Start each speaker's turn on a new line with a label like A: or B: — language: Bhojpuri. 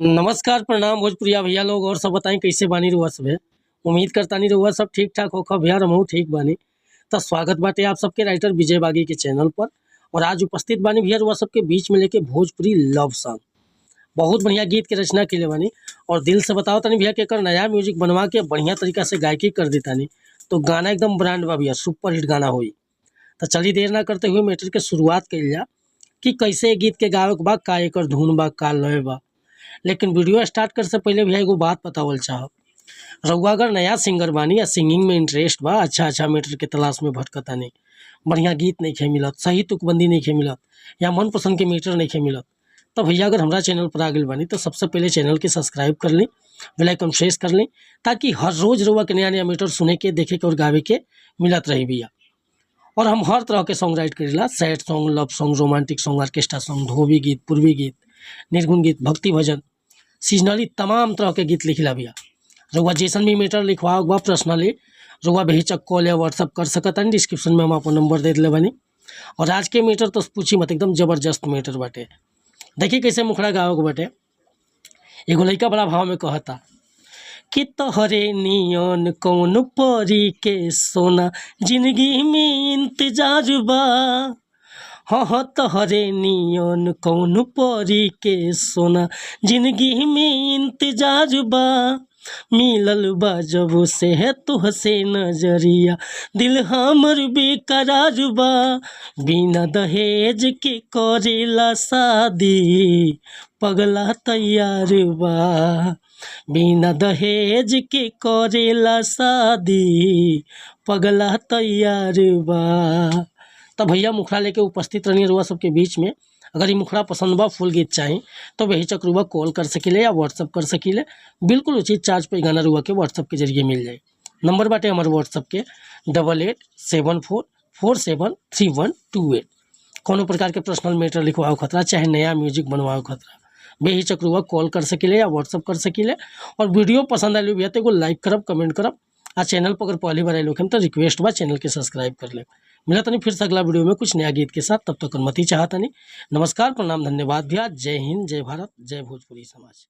A: नमस्कार, प्रणाम भोजपुरिया भैया लोग। और सब बताई, कैसे बानी रउआ सभे? उम्मीद करतानी रउआ सब ठीक ठाक होखब भैया, हमहू ठीक बानी। त स्वागत बाटे आप सबके राइटर विजय बागी के चैनल पर। और आज उपस्थित बानी भैया रउआ सबके बीच में लेके भोजपुरी लव सॉन्ग। बहुत बढ़िया गीत के रचना कइले बानी और दिल से बताओ तनी भैया कि एकर नया म्यूजिक बनवा के बढ़िया तरीका से गायकी कर देतानी तो गाना एकदम ब्रांड बा भैया, सुपर हिट गाना होई। तो चलिए, देर ना करते हुए मैटर के शुरुआत कइल जा कि कैसे गीत के गावे के बा, का एकर धुन बा, का लय बा। लेकिन वीडियो स्टार्ट करे से पहले भैया एगो बात बतावल चाहब। रउआ अगर नया सिंगर बानी या सिंगिंग में इंटरेस्ट बा, अच्छा अच्छा मैटर के तलाश में भटकतानी, बढ़िया गीत नइखे मिलत, सही तुकबंदी नइखे मिलत या मनपसंद के मैटर नइखे मिलत, तो भैया अगर हमरा चैनल पर आ गइल बानी तो सबसे पहले चैनल के सब्सक्राइब कर ली, बेल आइकन प्रेस कर ली, ताकि हर रोज़ रउआ के नया नया मैटर सुने के, देखे के और गावे के मिलत रही भैया। और हम हर तरह के सॉन्ग राइट करेला: sad song, love song, romantic song, orchestra song, धोबी गीत, पूर्वी गीत, निर्गुण गीत, भक्ति भजन, सीजनली तमाम तरह के गीत लिखिला भैया। रउआ जैसन भी मैटर लिखवाओ बा, पर्सनली रउआ बेहिचक कॉल या व्हाट्सअप कर सकतानी। डिस्क्रिप्शन में हम अपन नंबर दे दिले बानी। और आज के मैटर तो पूछी मत, एकदम जबरदस्त मैटर बाटे। देखिए, कैसे मुखड़ा गावे के बाटे। एगो लइका बड़ा भाव में कहता कि तोहरे नियन कौन परी के सोना जिंदगी में इंतजार बा। हाँ हाँ, तोहरे नियन कौन परी के सोना जिंदगी में इंतजार बा। मिलल बा जब से है तुहसे नजरिया, दिल हमर बेकरार बा। बिना दहेज के करेला शादी पगला तैयार बा। बिना दहेज के करेला शादी पगला तैयार बा। तो भैया, मुखड़ा लेके उपस्थित रहनी रुआ सबके बीच में। अगर ये मुखड़ा पसंद बा, फुल गीत चाही, तो बेहिचक रुआ कॉल कर सकीले या व्हाट्सअप कर सकीले। बिल्कुल उचित चार्ज पे गाना रुआ के व्हाट्सअप के जरिए मिल जाए। नंबर बाटे हमारे व्हाट्सअप के 8874473128। कोनो प्रकार के पर्सनल मैटर लिखवाओ खतरा, चाहे नया म्यूजिक बनवाओ खतरा, बेहिचक रुआ कॉल कर सकीले या व्हाट्सअप कर सकीले। और वीडियो पसंद आयल भैया तो एगो लाइक करब, कमेंट करब आ चैनल पर अगर पहली बार आयल तो रिक्वेस्ट बा, चैनल के सब्सक्राइब कर ले। मिला तनी फिर से अगला वीडियो में कुछ नया गीत के साथ, तब तक अनुमति चाहतनी। नमस्कार, प्रणाम, धन्यवाद भैया। जय हिंद, जय भारत, जय भोजपुरी समाज।